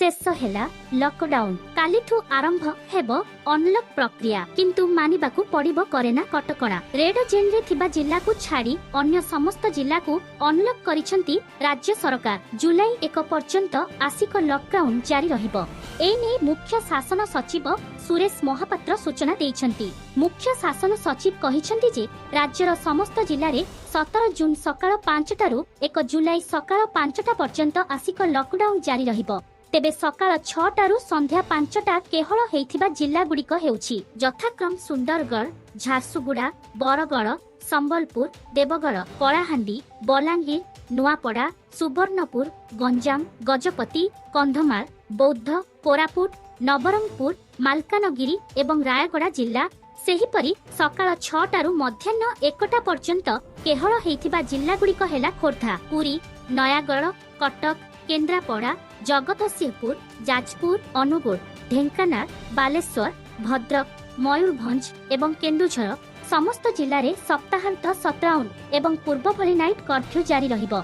ଶେଷ ହେଲା ଲକଡାଉନ। କାଲିଠୁ ଆରମ୍ଭ ହେବ ଅନଲକ୍ ପ୍ରକ୍ରିୟା, କିନ୍ତୁ ମାନିବାକୁ ପଡ଼ିବ କରେନା କଟକଣା। ରେଡ ଜୋନ୍ରେ ଥିବା ଜିଲ୍ଲାକୁ ଛାଡ଼ି ଅନ୍ୟ ସମସ୍ତ ଜିଲ୍ଲାକୁ ଅନଲକ୍ କରିଛନ୍ତି ରାଜ୍ୟ ସରକାର। ଜୁଲାଇ 1 ପର୍ଯ୍ୟନ୍ତ ଆସିକ ଲକଡାଉନ ଜାରି ରହିବ। ଏନେଇ ମୁଖ୍ୟ ଶାସନ ସଚିବ ସୁରେଶ ମହାପାତ୍ର ସୂଚନା ଦେଇଛନ୍ତି। ମୁଖ୍ୟ ଶାସନ ସଚିବ କହିଛନ୍ତି ଯେ ରାଜ୍ୟର ସମସ୍ତ ଜିଲ୍ଲାରେ 17 ଜୁନ୍ ସକାଳ 5ଟାରୁ 1 ଜୁଲାଇ ସକାଳ 5ଟା ପର୍ଯ୍ୟନ୍ତ ଆସିକ ଲକଡାଉନ ଜାରି ରହିବ। ତେବେ ସକାଳ 6ଟାରୁ ସନ୍ଧ୍ୟା 5ଟା କେହଳ ହେଇଥିବା ଜିଲ୍ଲାଗୁଡ଼ିକ ହେଉଛି ଯଥାକ୍ରମ ସୁନ୍ଦରଗଡ଼, ଝାରସୁଗୁଡ଼ା, ବରଗଡ଼, ସମ୍ବଲପୁର, ଦେବଗଡ଼, କଳାହାଣ୍ଡି, ବଲାଙ୍ଗୀର, ନୂଆପଡ଼ା, ସୁବର୍ଣ୍ଣପୁର, ଗଞ୍ଜାମ, ଗଜପତି, କନ୍ଧମାଳ, ବୌଦ୍ଧ, କୋରାପୁଟ, ନବରଙ୍ଗପୁର, ମାଲକାନଗିରି ଏବଂ ରାୟଗଡ଼ା ଜିଲ୍ଲା। ସେହିପରି ସକାଳ 6ଟାରୁ ମଧ୍ୟାହ୍ନ 1ଟା ପର୍ଯ୍ୟନ୍ତ କେହଳ ହେଇଥିବା ଜିଲ୍ଲାଗୁଡ଼ିକ ହେଲା ଖୋର୍ଦ୍ଧା, ପୁରୀ, ନୟାଗଡ଼, କଟକ, କେନ୍ଦ୍ରାପଡ଼ା, ଜଗତସିଂହପୁର, ଯାଜପୁର, ଅନୁଗୁଳ, ଢେଙ୍କାନାଳ, ବାଲେଶ୍ୱର, ଭଦ୍ରକ, ମୟୂରଭଞ୍ଜ ଏବଂ କେନ୍ଦୁଝର। ସମସ୍ତ ଜିଲ୍ଲାରେ ସପ୍ତାହାନ୍ତ ସଟ୍ଡାଉନ୍ ଏବଂ ପୂର୍ବଭଳି ନାଇଟ୍ କର୍ଫ୍ୟୁ ଜାରି ରହିବ।